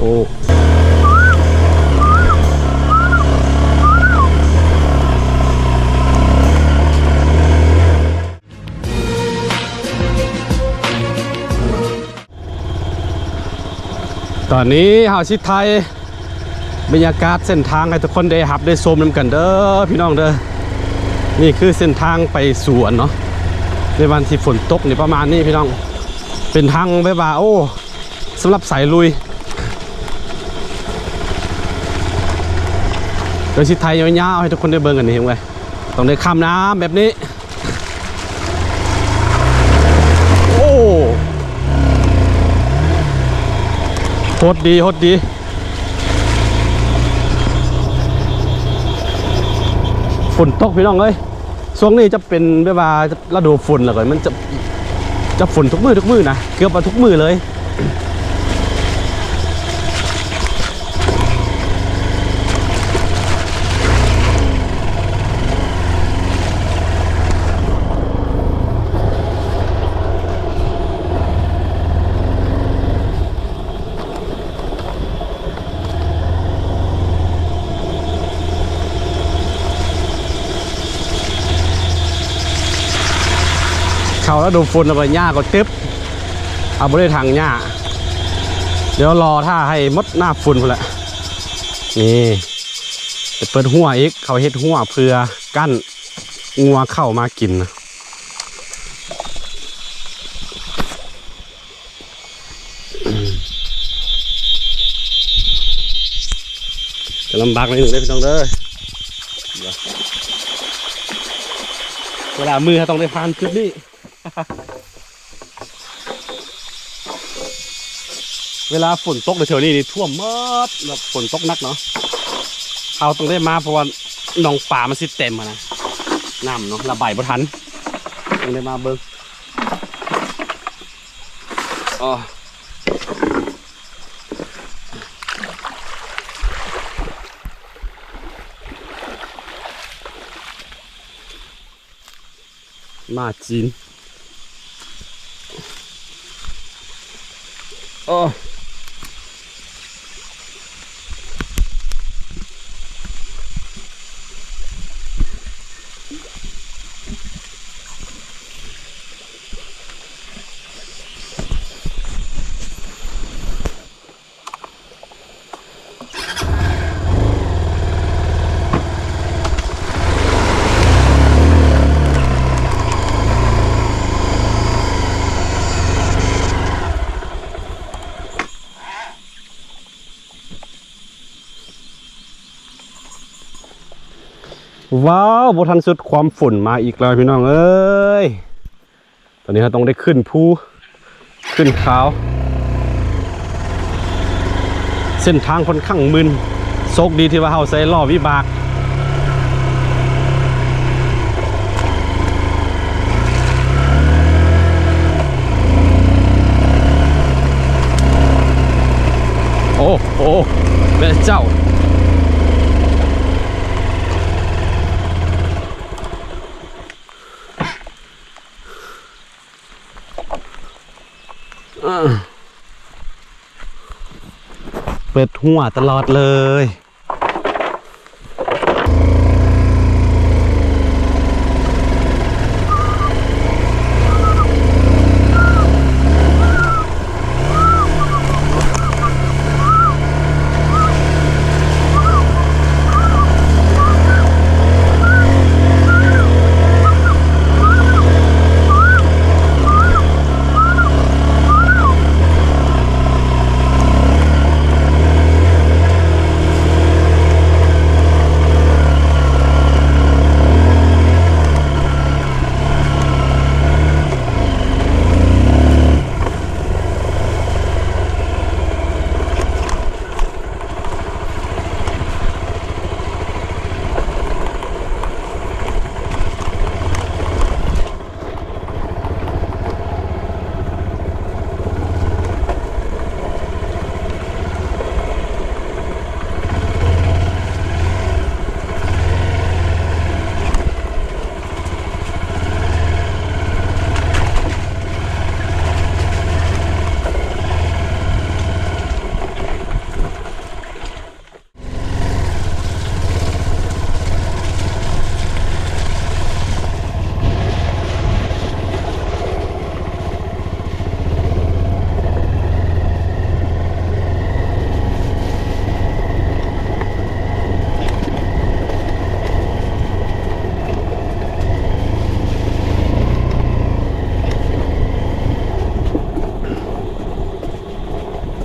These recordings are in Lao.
ໂອ້ ຕອນນີ້ເຮົາຊິຖ່າຍບັນຍາກາດເສັ້ນທາງໃຫ້ທຸກຄົນໄດ້ຮັບໄດ້ຊົມນຳກັນເດີພີ່ນ້ອງເດີ. ນີ້ຄືເສັ້ນທາງໄປສວນເນາະ ໃນວັນທີ່ຝົນຕົກນີ້ປະມານນີ້ພີ່ນ້ອງ. ເປັນທາງແບບວ່າ ໂອ້ ສຳລັບສາຍລຸຍ. ດຽວຊິຖ່າຍຍາວໆໃຫ້ທຸກຄົນໄດ້ເບິ່ງກັນນີ້ເຫັນບໍ່? ຕ້ອງໄດ້ຂ້າມນ້ຳແບບນີ້. ໂອ້ ໂຫດດີ ໂຫດດີ. ຝົນຕົກພີ່ນ້ອງເອີຍ. ຊ່ວງນີ້ຈະເປັນແບບວ່າລະດູຝົນ ແລ້ວກໍມັນຈະ ຈະຝົນທຸກມື້ ທຸກມື້ນະ ເກືອບວ່າທຸກມື້ເລີຍ. ເຂົ້າລະດູຝົນແລ້ວ ຫຍ້າກໍເຕັບ ເອົາບໍ່ໄດ້ຖາງຫຍ້າ. ດຽວລໍຖ້າໃຫ້ໝົດໜ້າຝົນພຸ້ນແຫຼະ. ນີ້ ໄປເປີດຮົ້ວອີກ ເຂົາເຮັດຮົ້ວເພື່ອກັ້ນງົວເຂົ້າມາກິນນະ. ກໍລຳບາກໜ້ອຍໜຶ່ງເດ້ພີ່ນ້ອງເດີ. ເວລາມື້ເຮົາຕ້ອງໄດ້ຜ່ານຈຸດນີ້. ເວລາຝົນຕົກໃນແຖວນີ້ນີ້ຖ້ວມໝົດ ແບບຝົນຕົກໜັກເນາະ. ເຮົາຕ້ອງໄດ້ມາ ເພາະວ່າໜອງປາມັນຊິເຕັມຫັ້ນນະ ນ້ຳເນາະ ລະບາຍບໍ່ທັນ ຕ້ອງໄດ້ມາເບິ່ງ. ອໍ ໝາຈີນ. ອໍ. ວ້າວ ບໍ່ທັນສຸດ ຄວາມຝົນມາອີກແລ້ວພີ່ນ້ອງເອີຍ. ຕອນນີ້ເຮົາຕ້ອງໄດ້ຂຶ້ນພູ ຂຶ້ນເຂົາ ເສັ້ນທາງຂ້ອນຂ້າງມື່ນ ໂຊກດີທີ່ວ່າເຮົາໃຊ້ລໍ້ວິບາກ. ໂອ້ ໂອ້ ແມ່ເຈົ້າ. ເປີດຫົວຕະຫຼອດເລີຍ. ໂ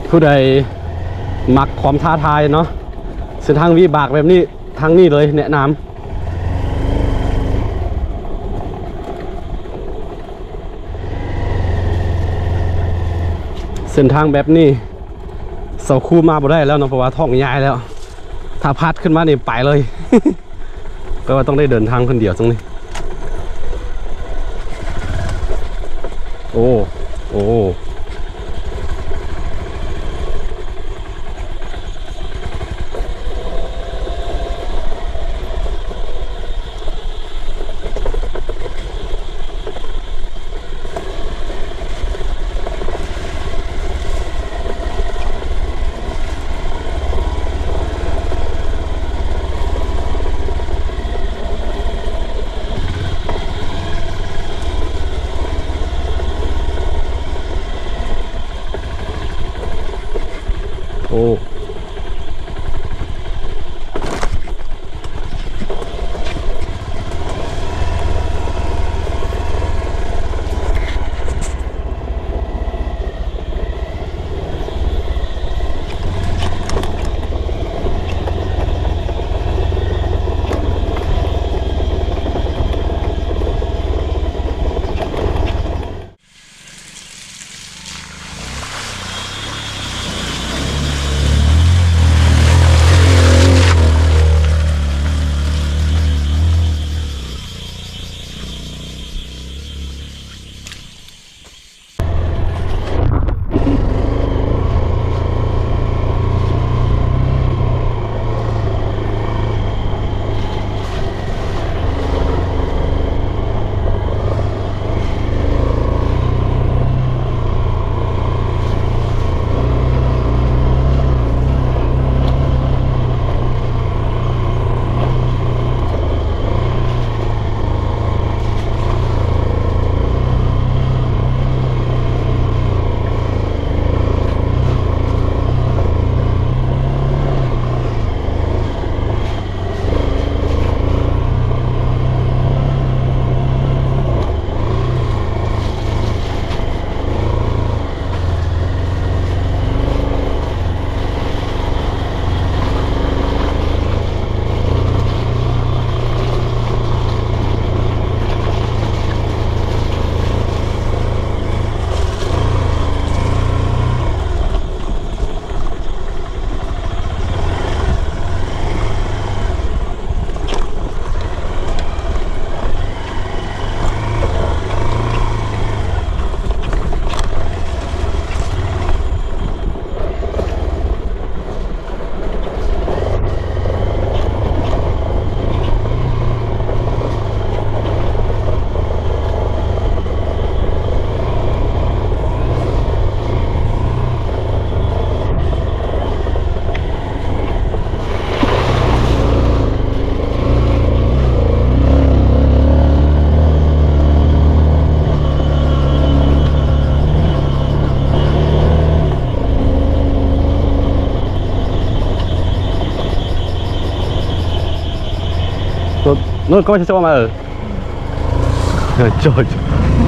ຜູ້ໃດມັກຄວາມທ້າທາຍເນາະ ເສັ້ນທາງວິບາກແບບນີ້ ທາງນີ້ເລີຍແນະນຳ. ເສັ້ນທາງແບບນີ້ ສາວຄູມາບໍ່ໄດ້ແລ້ວເນາະ ເພາະວ່າທ້ອງໃຫຍ່ແລ້ວ ຖ້າພັດຂຶ້ນມານີ້ໄປເລີຍ. ແປວ່າຕ້ອງໄດ້ເດີນທາງຄົນດຽວຈັ່ງນີ້. ໂອ້ ໂອ້. ໂອ້. โน่น โน่นก็จะจม เออ เออ โจ้ โจ้